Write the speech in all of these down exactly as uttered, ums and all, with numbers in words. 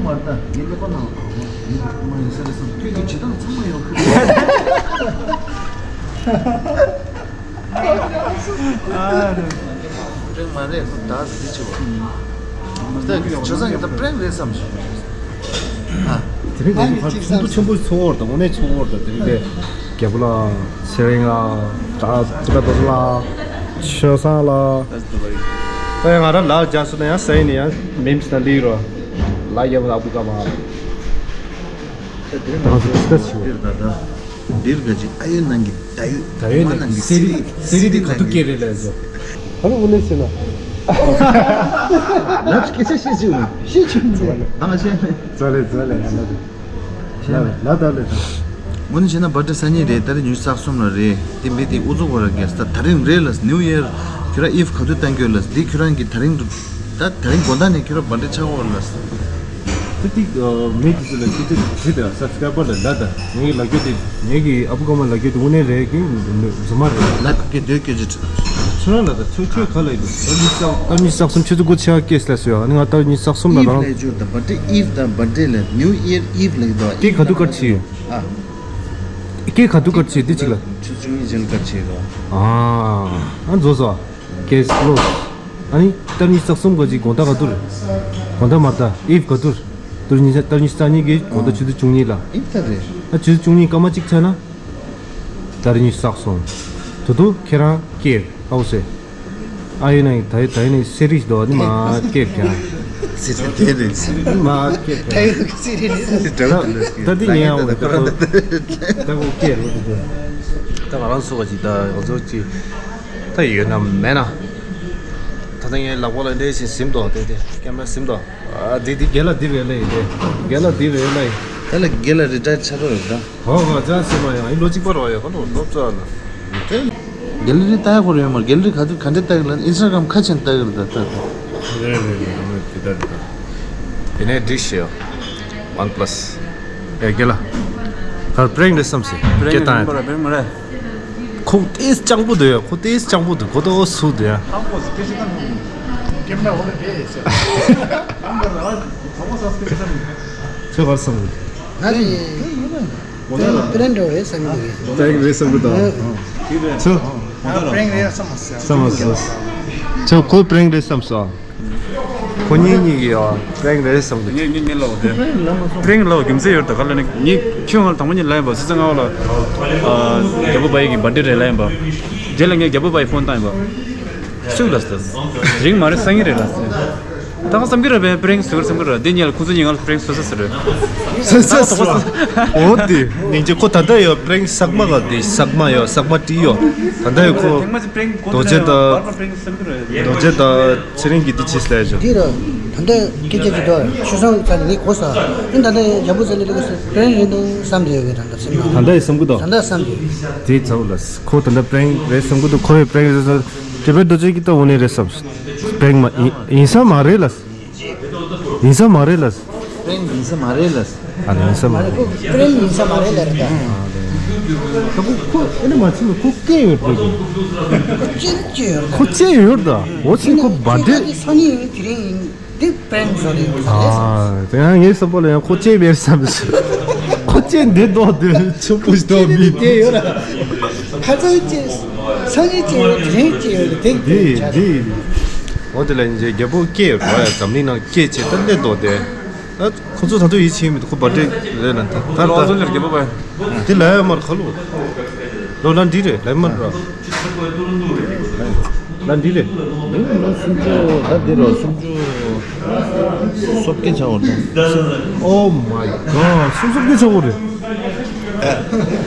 པར་ད་ངའི་ཀླད་པ་ནང་ལ་མ་ཡིན་ས་རེད་བསམ། ཁྱོད་ཀྱི་བྱེད་སྟངས་ཚང་མ་ཡོང་གི་རེད། མ་རེད་ཁོ་ད་འདི་ཆེ་བ། ད་ཆ་ཚང་གི་ད་པྲེང་རེད་བསམ་ཞིག་ཨ། དེ་རིང་ང་ཚོ་ཕར་ཚོགས་འདུ་ཆེན་པོ་ཚོགས་ཡོད་རེད་ད། དངོས་གནས་ཚོགས་ཡོད་རེད་ད། དེ་རིང་དེ་རྒྱལ་པོ་ལགས། ཚེ་རིང་ལགས། ད་ཙི་པ་རྡོ་རྗེ་ལགས། ཆོས་བཟང་ལགས། ད་ཡང་ང་རང་ལགས་རྒྱག་སོང་ན་ཡང་ས་ཡིན་ནི་ཡང་མིམ་སི་ན་ལི་རོ། ལ་རྒྱལ་པོ་ལགས་ཨ་བུ་ཀ་མ། ད་ང་ཚོ་ཌི་སི་ཀ་སི་བྱེད། འདིར་ད་ད། འདིར་ག་ཅི་ཨ་ཡོད་ནང་གི་ད་ཡོད། ད་ཡོད་ནང་གི་སེ་རི་སེ་རི་དེ་ག་དུ་སྐད་རེད་ལས་བཟོ། ཨ་ནི་དངོས་གནས་བྱས་ན། ལབ་སྐད་ཆ་བཤད་ཅིག་ཡོང་། བཤད་ཅིག་ཡོང་། ཨ་ང་བཤད་མེད། ཙོ་ལེ་ཙོ་ལེ་ཡང་ན་དེ། ལ་ལ་ད་ལེ་ད། དངོས་གནས་བྱས་ན་བར་ཌེ་སང་ཉིན་རེད། ད་རེས་ཉི་ཤུ་རྩ་གསུམ་ལ་རེད། དེ་མི་དེ་ཨུ་ཚུགས་བོ་ར་གེ་ས་ད་ད་རིང་རེད་ལ། ནིའུ་ཡར་ཁྱོད་རང་ཨིབ་ག་དུས་བཏང་གི་ཡོད་ལ། འདི་ཁྱོད་རང་གི་ད་རིང་ད་ད་རིང་དགོང་དག་ནས་ཁྱོད་རང་བར་ཌེ་ཆགས་ཡོད་ལ། ད་ཏིག་མི་དེ་ཚོ་ལ་ཅི་ཅི་བྲིས་དང་སབ་སི་ཀ་རའི་བར་ལ་ལ་ད་ངེད་ཀྱི་ལ་རྒྱུ་དེ་ངེད་ཀྱི་ཨ་བུ་ཀ་མ་ལ་རྒྱུ་དེ་དངོས་གནས་རེད་ཀྱི་རྫུན་མ་རེད། ལ་ཁ་སྐད་སྡོད་སྐད་ཅི་ཁྱོད་རང་ལ་ད་ཁྱོད་ཁྱོད་ག་ལ་ཡིན་འདུག་ད་ཉི་ཤུ་རྩ་གསུམ་ཆུ་ཚོད་དགུ་ཆ་སྐད་སླེབས་སོང་ཡ། ཨ་ནི་ང་ད་ཉི་ཤུ་རྩ་གསུམ་ལ་ཨིབ་རང་ལ་ཡོད་ད། བར་ཌེ་ཨིབ་དང་བར་ཌེ་ལ་ནིའུ་ཡར་ཨིབ་ལ་ཡོད་ད། སྐད་ག་དུས་སྐད་ཆ་ཡོད། ཨ། སྐད་ག་དུས་སྐད་ཆ་ཡོད་དེ་གཅིག་ལ། ཆུ་ཚོད་བཅུ་གཉིས་རྗེས་ལ་སྐད་ཆ་ཡོད་ད། ཨ། ཨ་རྫོགས་སོང་། སྐད་སླེབས། ཨ་ནི་ད་ཉི་ཤུ་རྩ་གསུམ་ག་ཅིག་དགོང་དག་ག་དུས་རེད། དགོང་དག་མ་ད་ཨིབ་ག་དུས་རེད། ད་ཉི་ཤུ་ད་ཉི་ཤུ་རྩ་གཉིས་ཀྱི་དགོང་དག་ཨ་ཆུ་ཚོད་བཅུ་གཉིས་ལ། ཨིབ་ད་རེད། ཨ་ཆུ་ཚོད་བཅུ་གཉིས་སྐར་མ་གཅིག་ཆགས་ན། ད་རེས་ཉི་ཤུ་རྩ་གསུམ། དེ་དུས་ཁྱེད་རང་སྐྱེས་ཨའོ་སེ། ཨ་ཡེ་ནའི་ད་ཡེ་ད་ཡེ་ནའི་སེ་རིས་དོ་ནི་མ་སྐྱེས་ཀྱང་། སེ་རིས་དེ་རེད། ནི་མ་སྐྱེས་ཀྱང་། ད་ཡེ་སེ་རིས་རེད། ད་ད་འདི་ངས་ཡང་འོ་ད་ད་ད་ཁོ་སྐྱེས་རེད་དེ། ད་ང་རང་ཚོ་བ་ཅིག་ད་ང་ཚོ་ཅིག་ད་ཡོད་ན་མེད་ན། ད་ད་ངའི་ལག་པ་ལ་འདྲེ་ཞིག་ཟིན་དོ་དེ་དེ་ཀེམ་ར་ཟིན་དོ། ཨ་འདི་འདི་རྒན་ལགས་འདི་རེད་ལེ་ཡིན་ཏེ། རྒན་ལགས་འདི་རེད་ལེ། ད་ལ་རྒན་ལགས་རི་ཊ་ཡར་ཆགས་འགྲོ་རེད་ད། ཧོ་ཧོ་ཅག་སེ་མ་ཡང་ཨི་ལོ་གཅིག་པ་རོ་ཡ་ཁོ་ལོ་ལོ་ཙ་ལ། རྒན་ལགས་རི་ཊ་ཡར་ཁོ་རེད་མ། རྒན་ལགས་ག་དུས་ག་འདྲས་ལྟ་གི་ལ་ཨིན་སི་ཊ་གྷ་རམ་ཁ་ཆེན་ལྟ་གི་རེད་ད་ད་ད། རེད་རེད་རེད་རེད་དེ་ད་རེད་ད། དེ་ནས་འགྲིག་ཤེས་ཡོ། ཝན་པ་ལ་སི། ཨེ་རྒན་ལགས། ད་པྲེང་རེད་བསམ་སེ་སྐད་བཏང་ཡ། པྲེང་མ་རེད། ཁོ་ཏེས་སྤྱང་པོ་འདུག་ཡ། ཁོ་ཏེས་སྤྱང་པོ་འདུག་ཁོ་ཏོ་སུ་འདུག་ཡ། ཨང་ཀོ་སི་ཁེ་ཤི་ཏང་ཀེམ་ར་ཧོ་ལ་བེ་ཡེ་ཤ། ཨང་ཀོ་ར་ཐོ་མོ་སོ་སི་ཁེ་ཤི་ཏང་། ཁྱོད་གར་སོང་གི། ང་ནི་པྲེང་པྲེང་འགྲོ་རེད་བསམ་གི་རེད། པྲེང་རེད་བསམ་གི་འདུག་ཁྱོད། པྲེང་རེད་བསམ་མ་སོང་། བསམ་མ་སོང་། ཁྱོད་ཁོ་པྲེང་རེད་བསམ་སོང་། ཁོ་གཉིས་གཉིས་ཀྱིས་ཡ་པྲེང་རེད་བསམ་གི། ངས་ངས་ངས་ལབ་དེ། པྲེང་ལབ་རྒྱུ་མཚན་ཡོད་ད་ག་ལ་ནི་ངས་ཁྱོད་ང་ལ་དང་པོ་ཉིད་ལབ་ཡིན་པ་སི་ཙི་ང་ལ། རྒྱལ་པོ་པ་ཡི་གི་བར་ཌེ་རེད་ལབ་ཡིན་པ། རྗེས་ལ་ངས་རྒྱལ་པོ་པ་ཡི་ཕོན་བཏང་ཡིན་པ། སུས་ལབ་སོང་། རིང་མ་རེད་སང་ཉིན་རེད་ལབ་སོང་། ད་ང་བསམ་གི་རེད་པས་པྲེང་བཟོས་བསམ་གི་རེད། འདི་ཉིད་ལ་ཁོ་ཚོ་ཉིད་ང་ལ་པྲེང་བཟོས་ས་རེད། ས་ས་ས། འོ་དེ་ཉིན་གྱི་ཁོ་ད་ལྟ་ཡོད་པྲེང་ཟག་མ་ག་དེ་ཟག་མ་ཡོད་ཟག་མ་བྲིས་ཡོད། ད་ལྟ་ཡོད་ཁོ། རྡོ་རྗེ་ད། རྡོ་རྗེ་ད་ཚེ་རིང་གི་འདི་ཅིས་ལས་བྱུང་། འདི་ར་ད་ལྟ་སྐད་ཆ་ཅིག་འདུག་ཆུ་སྲང་ཚ་ནི་གོ་ས་ཨིན། ད་ལྟ་རྒྱལ་པོ་ཚ་ནི་ལ་གོ་ས་པྲེང་རེད་འདུག་བསམ་བསྡད་ཡོད་གི། ད་ལྟ་སེམས་ནང་ད་ལྟ་ཡི་བསམ་གི་འདུག་ད་ལྟ་བསམ་བསྡད་ཡོད། དེ་ཚ་བོ་ལ་ཁོ་ད་ལྟ་པྲེང་རེད་བསམ་གི་འདུག་ཁོ་ཡི་པྲེང་རེད་བསམ། དེ་པའི་རྡོ་རྗེ་གི་ད་འོ་ནི་རེད་བསམ། པྲེང་མ་ཡིན་ཡིན་ས་མ་རེད་ལ། ཡིན་ས་མ་རེད་ལ། པྲེང་ཡིན་ས་མ་རེད་ལ། ཨ་ནི་ཡིན་ས་མ་རེད། པྲེང་ཡིན་ས་མ་རེད་ལ་རེད་ད། ད་ཁོ་ཁོ་ཨེ་ནི་མ་ཚིག་ནི་ཁོ་སྐད་ཡོད་པ་གི། ཁོ་ཅི་ཅི་ཡོད་ད། ཁོ་ཅི་ཡོད་ད། འོ་ཚིག་ཁོ་བ་འདྲེ། ཁྱེད་ཀྱི་སང་ཉིན་དེ་རིང་ཡིན་དེ་པྲེང་བཟོ་རེད་ཟེར། ཨ་དེ་ཡང་ངའི་བསམ་པ་ལ་ཡང་ཁོ་ཅི་མེད་བསམ་ཟེར། ཁོ་ཅི་འདི་ལྡོག་འདི་ཆུ་བུ་ཞིག་ལྡོག་མི་དེ་ཡོད་ར། ཁ་ཚང་ཅི་སང་ཉིན་ཅི་ཡོད་དེ་རིང་ཅི་ཡོད་དེ་འདི་ཆ་འདི། འོ་དེ་ལ་ཡིན་ཅེ་རྒྱལ་པོ་སྐད་ཡོད་ར་ཡ། འཛམ་གླིང་ནང་སྐད་ཆེ་ད་སླེ་ལྡོག་དེ། ད་ཁོ་ཚོ་ད་དུང་ཡིད་ཆེས་མི་འདུག་ཁོ་བ་འདྲེ་རེད་ལ་ད་ད་ལོ་ད་ཚོ་ལེར་རྒྱལ་པོ་བས། དེ་ལ་ཡ་མར་ཁ་ལོ། ལོ་ལ་འདི་རེད་ལ་མར་ར། ལ་འདི་རེད། ལོ་སུམ་ཅུ་ད་འདི་རོ་སུམ་ཅུ་སོ་བརྒྱད་ཆགས་འོང་ད། Oh my god སུམ་སོ་བརྒྱད་ཆགས་འོང་རེད།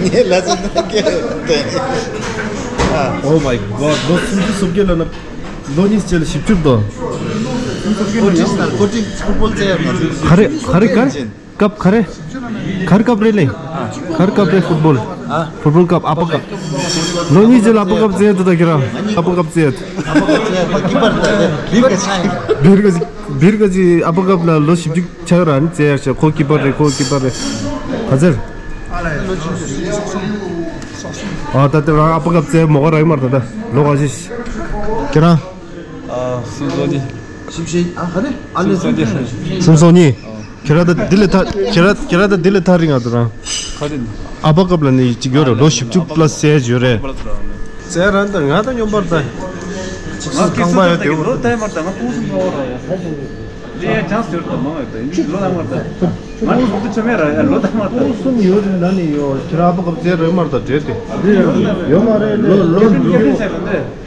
ངས་ལ་སུམ་ཅུ་སོ་བརྒྱད་དེ། Oh my god ལོ་སུམ་ཅུ་སོ་བརྒྱད་ལ་ན། ལོ་གཉིས་རྗེས་ལ་བཞི་བཅུ་དོ། ཀོ་ཀྲིག་ཀོ་ཀྲིག་ཕུཊ་བོལ་རྩེ་ཡ་མ་རེད། ག་རེ་ག་རེ་ག་རེ་ཀབ་ག་རེ། ག་རེ་ཀབ་རེད་ལེ། ག་རེ་ཀབ་རེད་ཕུཊ་བོལ། ཕུཊ་བོལ་ཀབ་ཨ་པ་ཀབ། ལོ་གཉིས་རྗེས་ལ་ཨ་པ་ཀབ་རྩེ་ཡ་དོ་ད་ཁྱེད་རང་ཨ་པ་ཀབ་རྩེ་ཡ། བིར་ག་ཅི་བིར་ག་ཅི་ཨ་པ་ཀབ་ལ་ལོ་བཞི་བཅུ་ཆགས་ར་ནི་རྩེ་ཡ་ཤ་ཁོ་ཀི་པར་རེད་ཁོ་ཀི་པར་རེད། ག་ཚེར། ཨ་ད་ལྟ་རང་ཨ་པ་ཀབ་རྩེ་མོ་ག་ར་ཡི་མར་ད་ལྟ་ལོ་ག་ཅི་ཁྱེད་རང་། ཨ་སུམ་སོ་གཉིས། ཞིབ་བཤེར་ཨ་ག་རེ་ཨ་ལེ་སུམ་སོ་གཉིས། སུམ་སོ་གཉིས། ཁྱེད་རང་ད་འདི་ལས་ཐག་ཁྱེད་རང་ཁྱེད་རང་ད་འདི་ལས་ཐག་རིང་ང་དུ་རང་། ཁ་དེ་ནི། ཨ་ཕ་སྐབས་ལ་ནི་གཅིག་ཡོད་རེད། ལོ་བཞི་བཅུ་པ་ལ་ཟས་ཡོད་རེད། ཟས་རང་ད་ང་ད་སྙོམས་པར་ད། ཆིག་སུ་ཁང་པ་ཡོད་དེ། ལོ་ལྟར་མར་ད་ང་སྤུན་གསུམ་ལོ་ར་ཡ་ས་ཆེ། ལེ་ཡ་ཅང་སུ་ཡོད་ད་མང་ཡོད་ད་ཡིན་ལོ་ལྟར་མར་ད། ང་ནི་སུ་ཆ་མེད་ར་ཡ་ལོ་ལྟར་མར་ད། སྤུན་གསུམ་ཡོད་རེད་ན་ནི་ཡོད། ཁྱེད་རང་ཨ་ཕ་སྐབས་ཟས་རེད་མར་ད་བྲེལ་ཏེ། ཡོད་མ་རེད་ལོ་ལོ་ལོ།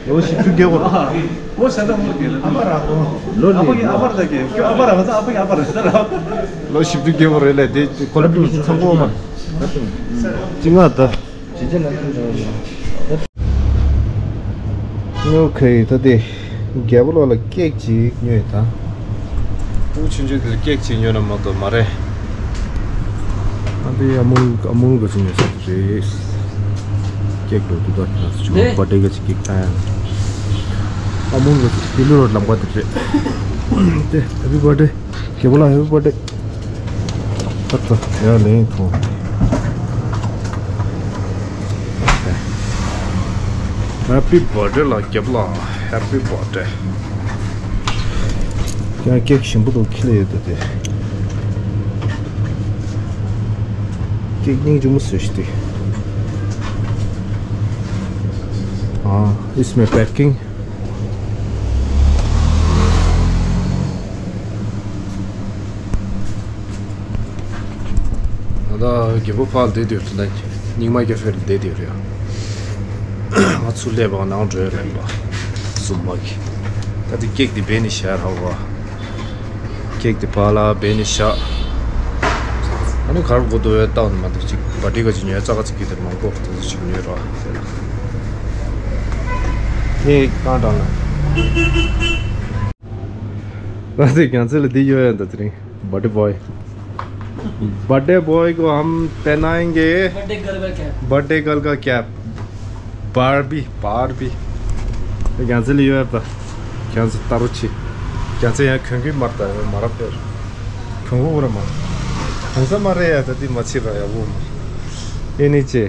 ལོ་བཞི་བཅུ་བརྒལ་བ་རེད། ཨོ་ཤ་ད་མོ་གེ་ལ། ཨ་མ་ར་གོ། ལོ་ཨ་ཕ་གི་ཨ་མ་ར་ད་གེ་ཁྱོད་ཨ་མ་ར་བ་ས་ཨ་ཕ་གི་ཨ་མ་ར་ད་ར། ལོ་བཞི་བཅུ་བརྒལ་བ་རེད་ལས་དེ་ཁོ་ལ་ཏུ་ཚང་གོ་མ། ཅི་ང་ད། ཨོ་ཁེ་ད་དེ། རྒྱལ་པོ་ལོ་ལ་ཀེག་ཅིག་ཉོས་ད། ཕྲུ་གུ་ཆུང་ཆུང་དེ་ལ་ཀེག་ཅིག་ཉོས་ན་མ་གཏོགས་མ་རེད། ཨ་འདི་ཨ་མུལ་ཨ་མུལ་ག་ཅིག་ཉོས་ས་དེ་རེད། ཀེག་ལོ་དུ་ད་ང་ཚོ་ཆུང་བ་ཏེ་ག་ཅིག་ཀེག་ད་ཡང་། ཨ་མུལ་ག་ཅིག་ཏི་ལུ་རོ་ལམ་ག་དེ་རེད། དེ་ཧེ་པི་བར་ཌེ། རྒྱལ་པོ་ལ་ཧེ་པི་བར་ཌེ། ད་ད་ཡ་ལེན་ཐོང་། ཧེ་པི་བར་ཌེ་ལ་རྒྱལ་པོ་ལ་ཧེ་པི་བར་ཌེ། ཡང་ཀེག་ཞིམ་པོ་འདུག་ཁྱི་ལ་ཡོད་དོ་དེ། ཀེག་སྙིང་རྗེ་མོ་བཟོས་ཤིག་དེ། ཨ། It's my packing. ང་ད་རྒྱལ་པོ་ཕར་བསྡད་དུས་ད་རྙིང་མ་རྒྱ་ཕེར་བསྡད་དུས་རེད། ང་ཚུར་སླེབས་པ་ནང་འགྲོ་ཡ་མེད་པ། སུམ་མ་གི། ད་དེ་ཀེག་དེ་བེ་ནི་ཤར་ཧ་བ། ཀེག་དེ་ཕར་ལ་བེ་ནི་ཤ། ཨ་ནི་གར་གོ་དོ་ཡ་ཏག་ནི་མ་འདུག་ཅིག་བ་ཏི་ག་ཅིག་ཉོས་ཙག་ག་ཅིག་གི་དེར་མང་པོ་དེ་ཚོ་ཅིག་ཉོས་རོགས། ངས་གང་དྲང་ན། ང་ཚོས་རྒྱལ་མཚན་ལ་འདི་གཡོ་ཡ་འདུག་དེ་རིང་། birthday boy. Birthday boy को हम पहनाएंगे birthday girl का cap. Birthday girl का cap. Barbie, Barbie. རྒྱལ་མཚན་ལ་ཡོད་པ། རྒྱལ་མཚན་ལྟ་རོ་ཆེ། རྒྱལ་མཚན་ཡང་གྱོན་གྱི་མར་ལྟ་ཡོད་མ་རབས་པས། གྱོན་གོ་ར་མ། གྱོན་ས་མ་རེད་ཡ་ད་འདི་མ་ཆེ་ར་ཡ་བོ་མ། ཨེ་ནི་ཅེ།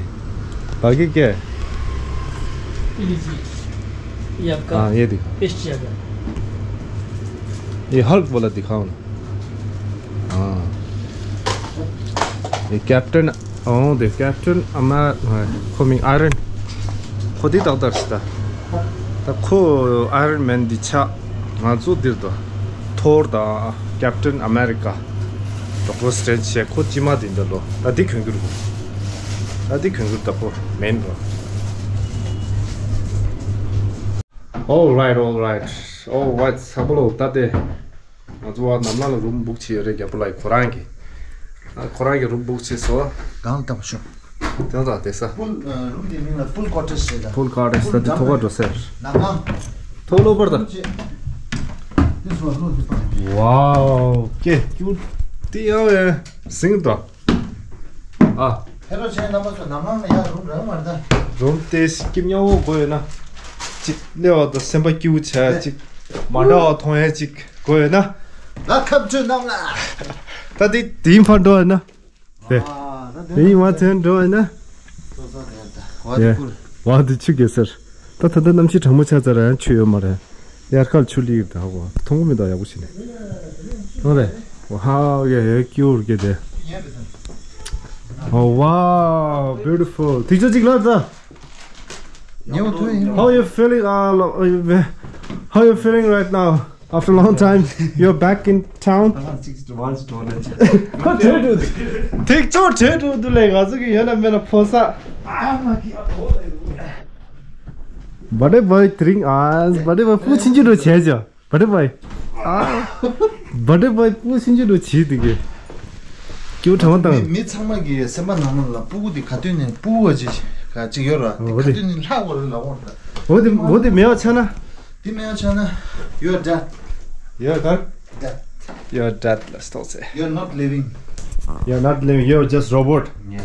बाकी क्या है? ये लीजिए। ये आपका हाँ, ये दिखा। पेस्ट किया गया। ये हल्क वाला दिखाओ ना। हाँ। ये कैप्टन, ओह, दे कैप्टन अमर, हाँ, coming iron. ཁོ་དེ་ཏག་ཏག་ཞིག་ད། ད་ཁོ་ཨའི་རན་མེན་འདི་ཆགས། ང་ཚོ་འདིར་དུ། ཐོར་དང་ཀེབ་ཊན་ཨ་མེ་རི་ཀ། ཌོག་ཊར་སི་ཊྲེན་ཇི་བྱས་ཁོ་ཅི་མ་དེ་འདྲ་ལོ། ད་འདི་གྱོན་གྱི་རེད། ད་འདི་གྱོན་གྱི་རེད། ད་ཁོ་མེན་རོ། All right, all right. Oh, what? ས་པོ་ལོ་ད་དེ། ང་ཚོ་བ་ནམ་ལངས་ལ་རུམ་བུག་བྱས་ཡོད་རེད། རྒྱལ་པོ་ལགས་ཁོ་རང་གིས། ཨ་ཁོ་རང་གིས་རུམ་བུག་བྱས་སོང་། གང་ལྟ་བ་ཤོག་དེ་ད་དེ་ས། ཕུལ་རུམ་དེ་མིང་ལ་ཕུལ་ཀོ་ཊེ་ཇི་ཟེར་ད། ཕུལ་ཀོ་ཊེ་ཇི་ད་དེ་ཐོག་ཁ་འགྲོ་ཟེར། ནམ་ལངས། ཐོག་ལོ་པར་ད། This one, look, this one. Wow. ཀེ་ཀྱུ་ཏི་ཡ་ཝེ་སིང་ད། ཨ། ཧེ་རོ་ཆེན་རྣམ་པ་ཚོ་ནམ་ལངས་ལ་ཡར་རུམ་རང་མར་ད། རུམ་དེ་སྐྱིབས་ཉམས་པོ་དགོས་ཡོད་ན། ཅིག་སླེབས་པ་དང་སེམས་པ་སྐྱིད་པོ་བྱ་ཡ་ཅིག་མ་འདྲ་བ་མཐོང་ཡ་ཅིག་དགོས་ཡོད་ན། Welcome to Namlang. ད་དེ་དེའི་ཕར་འགྲོ་ཡོད་ན། དེ། ཨ་ད་དེ་དེའི་མ་ཚན་འགྲོ་ཡོད་ན། ཏོ་ས་དེ་ད། ཝ་དེ་ཡེ། ཁུལ། ཝ་དེ་ཆུ་གེ་སར། ད་ད་ལྟ་གནམ་གཤིས་གྲང་མོ་ཆགས་ཚར་ར་ཡང་ཆུ་ཡོད་མ་རེད། དབྱར་ཁ་ལ་ཆུ་ལི་ཡོད་ད་ཧ་གོ། མཐོང་གི་མི་འདུག་ཡག་པོ་བྱས་ནས། གང་རེད། ཝའོ་ཡ་ཡ་ཀྱུར་གེ་དེ། Oh wow, beautiful. ཐིག་ཆོ་ཅིག་ལ་ད། ཉེ་བོ་ཐོན་ཡིན། How you feeling? Uh, lo- uh, how you feeling right now? After a long time, you're back in town. ཁོ་བྲོས་འགྲོ། ཐིག་ཆོ་བྲོས་འགྲོ་འདུག་ལས་ང་ཚོ་གི་ཡོད་ན་མེད་ན་ཕོ་ས། བ་ཏེ་བོའི་དེ་རིང་ཨ། བ་ཏེ་བོ་སྤུ་ཆིན་ཆིན་འགྲོ་བྱས་ཅོ། བ་ཏེ་བོའི། ཨ། བ་ཏེ་བོའི་སྤུ་ཆིན་ཆིན་འགྲོ་བྱས་འདུག་གི། སྐྱིད་པོ་གྲང་མོ་བཏང་། མི་ཚང་མ་གི་སེམས་པ་ནང་ལ་སྤུ་གུ་དེ་ག་དུས་ནས་སྤུ་གུ་བ་ཅིག་ག་ཅིག་ཡོད་ར། དེ་ག་དུས་ནས་ལྷག་པ་རེད་ལབ་འོང་ད། འོ་དེ་འོ་དེ་མེད་པ་ཆགས་ན། དེ་མེད་པ་ཆགས་ན། You're dead. You're dead? Dead. You're dead. Let's talk say. You're not living. You're not living. You're just robot. Yes.